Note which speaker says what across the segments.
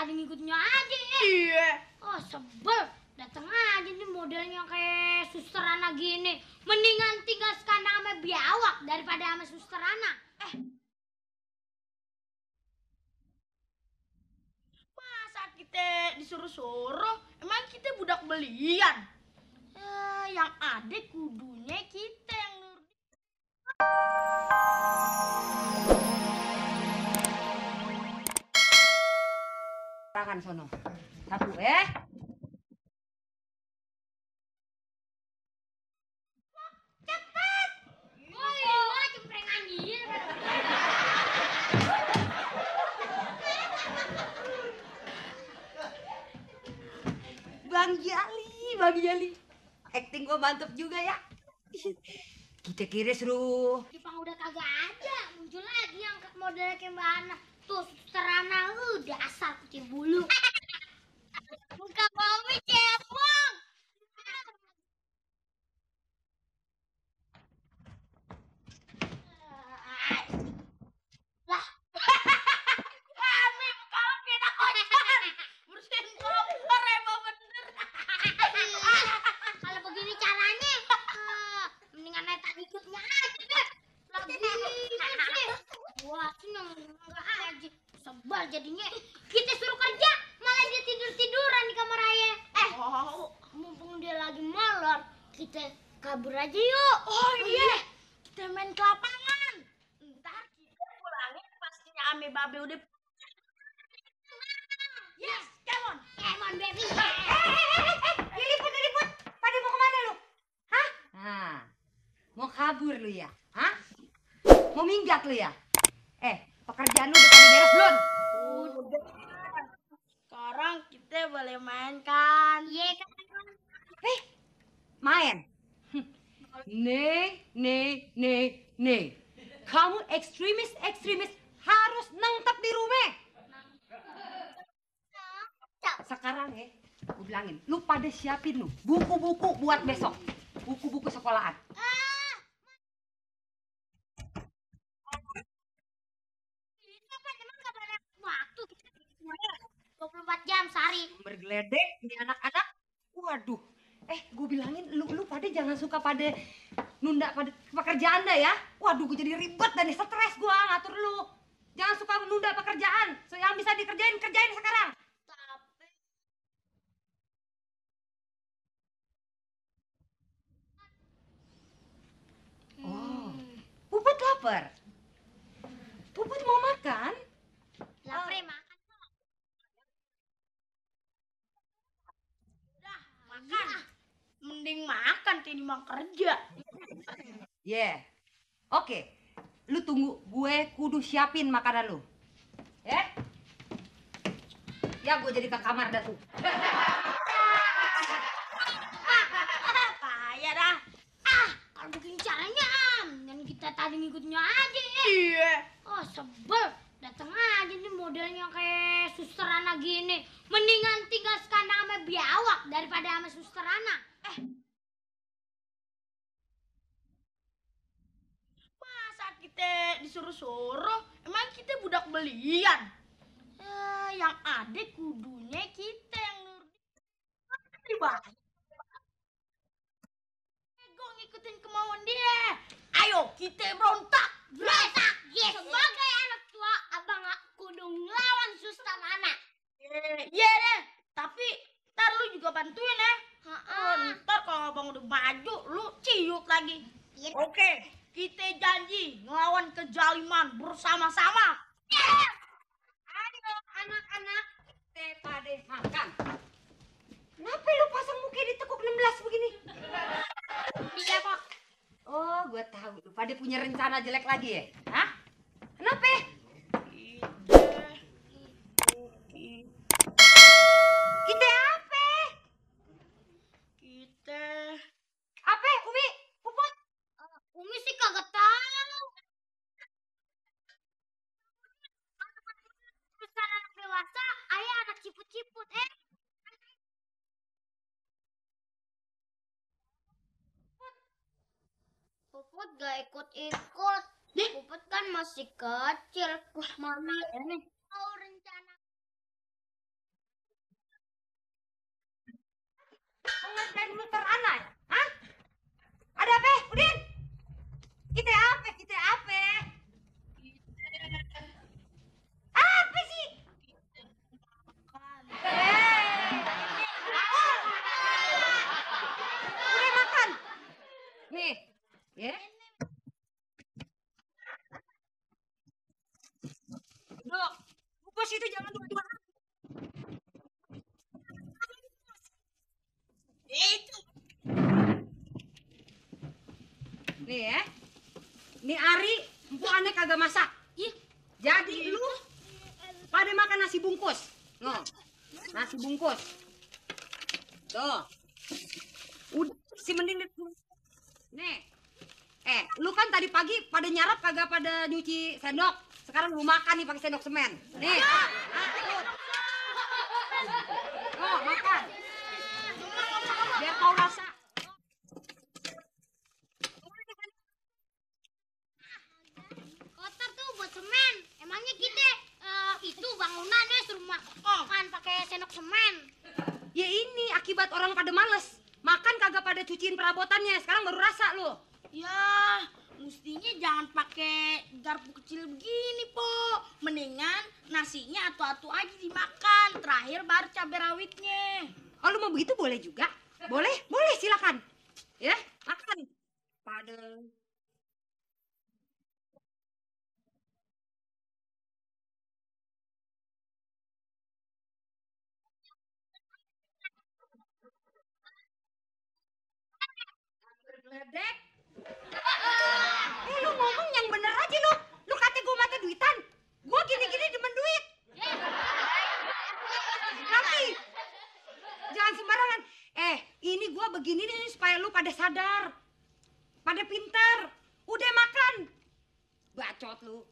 Speaker 1: tadi ngikutnya aja ya.
Speaker 2: Iya.
Speaker 1: Oh sebel, datang aja nih modelnya kayak suster Ana gini. Mendingan tinggal sekandang sama biawak daripada sama suster Ana.
Speaker 2: Masa kita disuruh-suruh? Emang kita budak belian? Yang ada kudunya kita yang nurut.
Speaker 3: Tangan sono. Satu,
Speaker 1: Cepet! Oh iya, cempreng anjir.
Speaker 3: Bang Jali. Acting gua mantep juga ya. Kita kira seru.
Speaker 1: Jepang udah kagak ada, muncul lagi yang modelnya kayak Mbak Ana. Tuh suster Ana, dasar kucing bulu. Muka mami cebong. Lah,
Speaker 2: Mami, muka lo kena kotor. Bersihin kompor emang bener.
Speaker 1: kalau begini caranya, mendingan naik tadi ikutnya aja deh. Lagi sih. Wah, seneng enggak aja. Sebal jadinya. Kita suruh kerja, malah dia tidur-tiduran di kamar ayah. Mumpung dia lagi molor, kita kabur aja yuk.
Speaker 2: Oh iya, kita main ke lapangan. Ntar kita pulangin pastinya ame babe udah. Yes, come on.
Speaker 1: Come on, baby.
Speaker 3: Diliput. Pada mau kemana lu? Hah? Nah, mau kabur lu ya? Hah? Mau minggat lu ya? Pekerjaan lu udah pada beres belum?
Speaker 2: Udah. Sekarang kita boleh main kan?
Speaker 1: Iya kan?
Speaker 3: Main? Nih. Kamu ekstremis harus nangtap di rumah. Sekarang gue bilangin, lu pada siapin lu buku-buku buat besok. Buku-buku sekolahan.
Speaker 1: Itu kan emang gak banyak waktu. Kita 24 jam sehari.
Speaker 3: Bergeledek ini anak-anak. Waduh. Gue bilangin lu pada jangan suka pada nunda pada pekerjaan dah ya. Waduh, gue jadi ribet dan stres gue ngatur lu. Jangan suka nunda pekerjaan. So, yang bisa kerjain sekarang.
Speaker 1: Tapi
Speaker 3: Oh, Puput lapar. Puput mau makan?
Speaker 1: lapar makan dong.
Speaker 2: Udah, makan. Mending makan ketimbang kerja.
Speaker 3: Oke. Lu tunggu, gue kudu siapin makanan lu. Ya, gue jadi ke kamar dah tuh.
Speaker 2: Payah dah.
Speaker 1: Kalau begini caranya, dan kita tadi ngikutnya aja ya.
Speaker 2: Iya.
Speaker 1: Oh sebel, datang aja nih modelnya kayak suster Ana gini. Mendingan tinggal sekandang sama biawak daripada sama suster Ana.
Speaker 2: Masa kita disuruh-suruh? Emang kita budak belian? Yang ada kudunya kita yang nurut. Gue ngikutin kemauan dia. Ayo kita berontak.
Speaker 1: Yes. Sebagai anak tua, abang gak kudu ngelawan suster Ana.
Speaker 2: Iya deh. Tapi ntar lu juga bantuin ya. Ntar kalau abang udah maju, lu ciut lagi.
Speaker 1: Iya.
Speaker 2: Oke, kita janji ngelawan kezaliman bersama-sama.
Speaker 3: Ayo anak-anak, teh pada makan. Kenapa lu pasang muka ditekuk 16 begini?
Speaker 1: Iya kok.
Speaker 3: Oh, gue tahu lu pada punya rencana jelek lagi ya? Hah? Kenapa? Kita apa?
Speaker 2: Kita
Speaker 3: Apa, Umi? Puput?
Speaker 1: Umi sih kagak tahu. Suster anak dewasa, ayah anak ciput-ciput. Puput gak ikut-ikut. Puput kan masih kecil. Wah, mami ini
Speaker 3: Mau ngerjain muter anak? Hah? Ada apa, Udin? Kita apa? Kita apa? Apa sih? Udah makan. Nih, ya. Dok, bungkus itu jangan dua-dua. Itu. Nih ya. Nih Ari, empu aneh kagak masak. Ih, jadi lu pada makan nasi bungkus. No. Nasi bungkus. Tuh. Udah si mending nih. Lu kan tadi pagi pada nyarap kagak pada nyuci sendok. Sekarang lu makan nih pakai sendok semen. Nih. Oh, makan. Biar tahu rasa.
Speaker 1: Kotor tuh buat semen. Emangnya kita itu bangunannya suruh makan pakai sendok semen.
Speaker 3: Ya ini akibat orang pada males. Makan kagak pada cuciin perabotannya. Sekarang baru rasa lu.
Speaker 2: Ya, mestinya jangan pakai garpu kecil begini, Po. Mendingan nasinya atu-atu aja dimakan. Terakhir baru cabai rawitnya.
Speaker 3: Oh, lu mau begitu boleh juga? Boleh? Boleh, silakan. Ya, makan. Pada bergeledek. Lu ngomong yang bener aja lu. Lu kata gue mata duitan. Gue gini-gini demen duit. Tapi jangan sembarangan. Ini gue begini nih supaya lu pada sadar. Pada pintar. Udah makan. Bacot lu.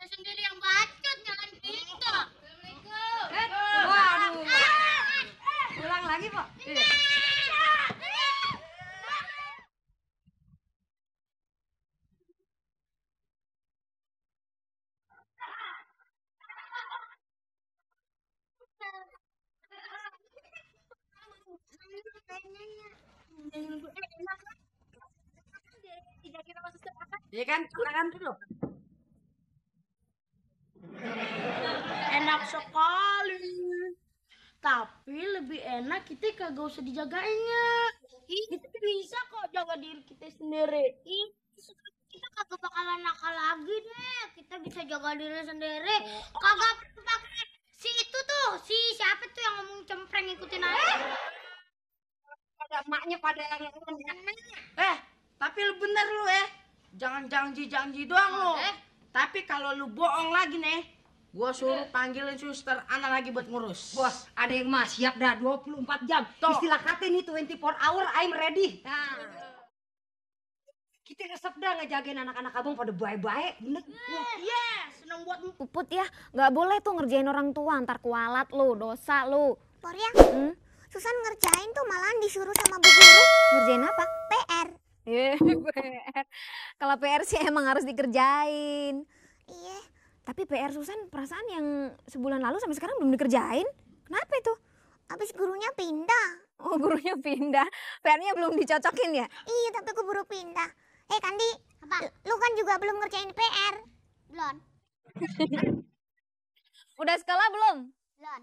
Speaker 1: Sendiri yang bacot, jangan kita.
Speaker 3: Waduh. Ulang lagi, Pak. Iya kan, silakan dulu.
Speaker 2: Enak sekali. Tapi lebih enak kita kagak usah dijagainnya. Kita bisa kok jaga diri kita sendiri.
Speaker 1: Kita kagak bakalan nakal lagi deh. Kita bisa jaga diri sendiri. Kagak perlu pakai si itu tuh, si siapa tuh yang ngomong cempreng ikutin aja.
Speaker 3: Pada emaknya pada
Speaker 2: Tapi lu bener lu ya. Jangan janji doang lu. Tapi kalau lu bohong lagi nih, gua suruh panggilin suster Ana lagi buat ngurus.
Speaker 3: Bos, ada yang mah siap dah 24 jam.
Speaker 2: Tuh.
Speaker 3: Istilah kata ini 24 hour I'm ready. Nah. Kita resep dah ngejagain anak-anak abang pada baik-baik, bener.
Speaker 2: Seneng buat
Speaker 4: Puput ya, nggak boleh tuh ngerjain orang tua, ntar kualat lu, dosa lu.
Speaker 5: Por ya,
Speaker 4: Susan
Speaker 5: ngerjain tuh malahan disuruh sama bu guru
Speaker 4: ngerjain apa?
Speaker 5: PR.
Speaker 4: PR. Kalau PR sih emang harus dikerjain.
Speaker 5: Iya,
Speaker 4: Tapi PR Susan perasaan yang sebulan lalu sampai sekarang belum dikerjain. Kenapa itu?
Speaker 5: abis gurunya pindah.
Speaker 4: Oh, gurunya pindah. PR-nya belum dicocokin ya?
Speaker 5: Iya, tapi keburu pindah. Kandi,
Speaker 1: Apa?
Speaker 5: lu kan juga belum ngerjain PR.
Speaker 1: Belum.
Speaker 4: Udah sekolah belum?
Speaker 1: Belum.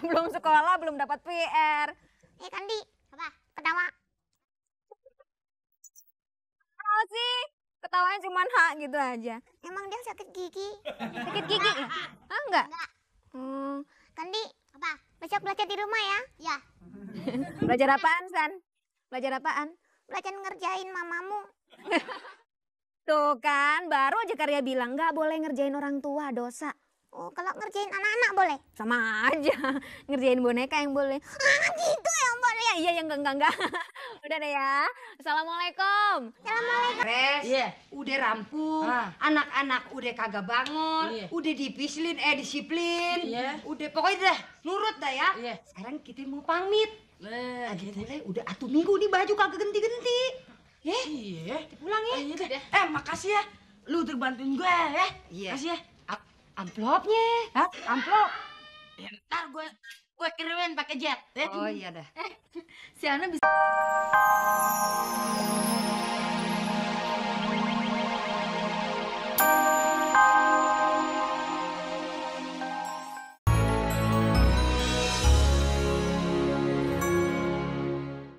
Speaker 4: Belum sekolah, belum dapat PR.
Speaker 5: Kandi,
Speaker 1: Apa?
Speaker 5: ketawa.
Speaker 4: Oh sih, ketawanya cuma hak gitu aja.
Speaker 5: Emang dia sakit gigi.
Speaker 4: Sakit gigi ya? Ah, enggak?
Speaker 1: Enggak.
Speaker 5: Kandi,
Speaker 1: Apa?
Speaker 5: besok belajar di rumah ya.
Speaker 1: Ya.
Speaker 4: Belajar apaan, San? Belajar apaan?
Speaker 5: Belajar ngerjain mamamu.
Speaker 4: Tuh kan, baru aja Karya bilang nggak boleh ngerjain orang tua, dosa.
Speaker 5: Oh, kalau ngerjain anak-anak boleh.
Speaker 4: Sama aja, ngerjain boneka yang boleh.
Speaker 5: Gitu ya, Mbak.
Speaker 4: Ya, iya yang enggak. Udah deh ya. Assalamualaikum.
Speaker 5: Assalamualaikum.
Speaker 3: Res,
Speaker 2: Iya.
Speaker 3: udah rampung, anak-anak udah kagak bangun,
Speaker 2: Iya.
Speaker 3: udah disiplin,
Speaker 2: Iya.
Speaker 3: udah pokoknya dah nurut dah ya.
Speaker 2: Iya.
Speaker 3: Sekarang kita mau pamit. Lagi mulai udah atu minggu nih baju kagak ganti-ganti. Ya,
Speaker 2: Iya.
Speaker 3: pulang ya.
Speaker 2: Iya deh. Makasih ya. Lu udah bantuin gue ya.
Speaker 3: Iya.
Speaker 2: Makasih ya.
Speaker 3: Amplopnya, amplop.
Speaker 2: Ya, ntar gue gue kirimin pakai jet.
Speaker 3: Oh iya dah.
Speaker 2: Si Ana bisa